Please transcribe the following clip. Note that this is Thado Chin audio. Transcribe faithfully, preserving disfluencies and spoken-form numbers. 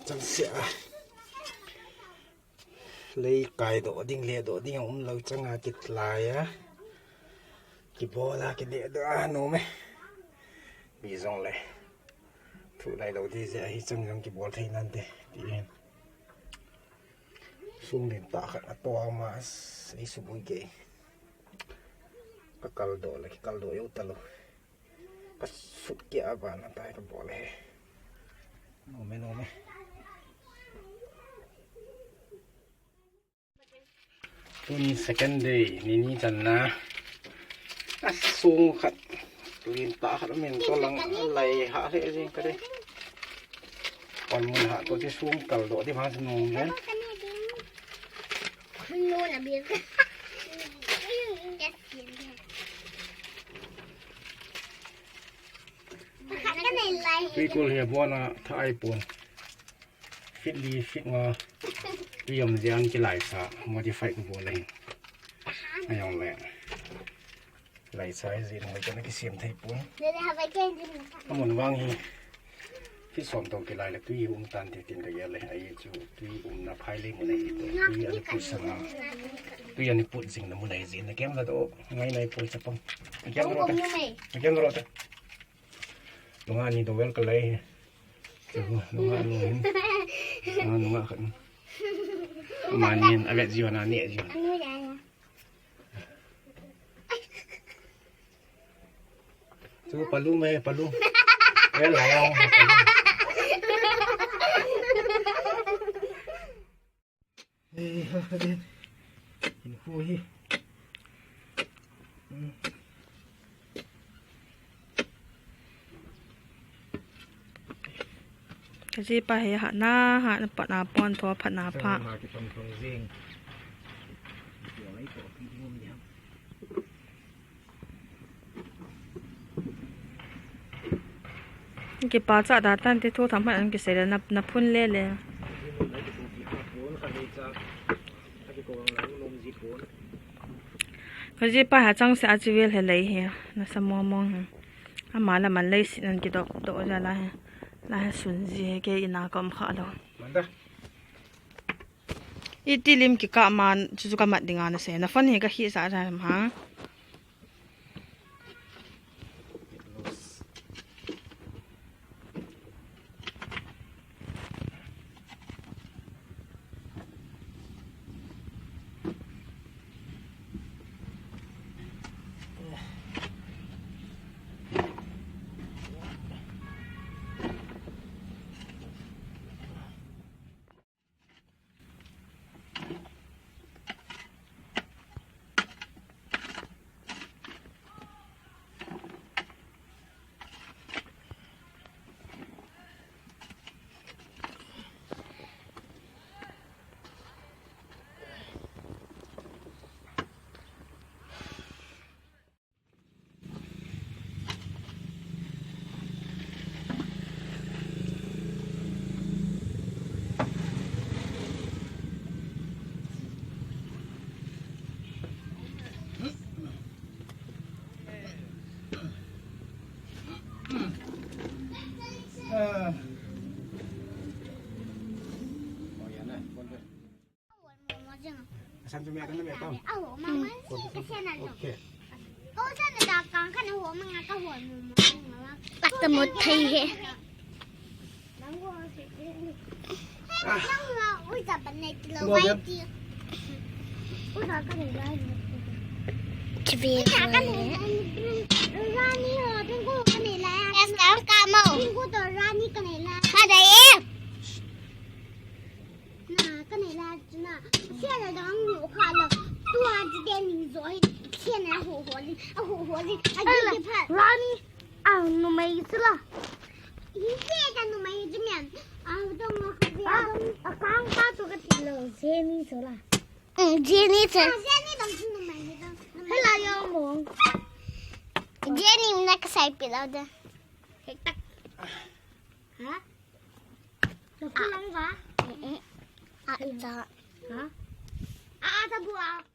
Chang sia. Lei kai doh ding, le doh ding a um lou chang a kitlai a. Kibol a kile doh a nom e. Bi jong le. Thu lai lou di jeh a hi chang jong kibol thei nante. Ti hin. Sung din ta khat a to ma s-, ei subui ke. Ka kal doh le, kal doh yo ta lou. Ka sut ke a ban a tai ka bol e. Nom e, nom e. Tuni second day, ni ni channa. A sung khat. Lin ta khat min to lang lai ha le jing ka de. Kon mun ha to ti sung kal doh ti ma sung le. Tui kul he bona thai pon. Fit li, fit nga. Tui om jeh a kilaisa, modify ka bol ahi. Ajong le. Laisa hi jin hoi kana kisem thei pon. Amun vang hi. Fit som tong kilai le tui um tan te tin ka gel le. Ahi chu tui umna phai le mun ahi to. Tui ani put sanga. Tui ani put jing na mun ahi jin na kem la to. Ngai nai poi chapang. Kem ro ta. Kem ro ta. Nunga ni dowel ka lei. Chu, nunga nu hin. Nunga, nunga khat. Ama ni hin, a vet jiu na ni jiu. Chu, palu mai, palu. Vel lai ang, palu. Ei, ha, ha, din. Hin hu hi. Hmm. Ka jipa hi ha na, ha na pat na pon tho phat na pha. Sa ma ki pang pang jing. Ki oi ko ki ngum jam. Kipa cha da tan te thu tham han kisei le na, na phun le le. Ka jipa ha chang se a chi vel he lei he. Na sa mo mong he. Ama la man lei si nan kidok do ja la he. La he sun ji he ke ina kom kha lo. Iti lim kikah man chu chu ka mat dinga na se. Na phone hi ka hi sa ja ma. Pata mut thei he. Kive le. Yes, ka mo. Kada ye. Na, ka nei la chu na. Sia la dang nu kha lo. Tua chi te ning zo hi. Sia na ho ho li. A ho ho li. A ji ki pha. Rani. A numei chu la. Hi se ta numei chu mian. A dong ma kha bia dong. A kang pa chu ka ti lo. Jenny chu la. Mm, Jenny chu. A Jenny dong chu numei hi dong. Hela yo mong. Jenny na ka sai pi lo de. Hek tak. Ha? Lo ku lang va? Mm, mm. A cha. Ha? A ta bu a.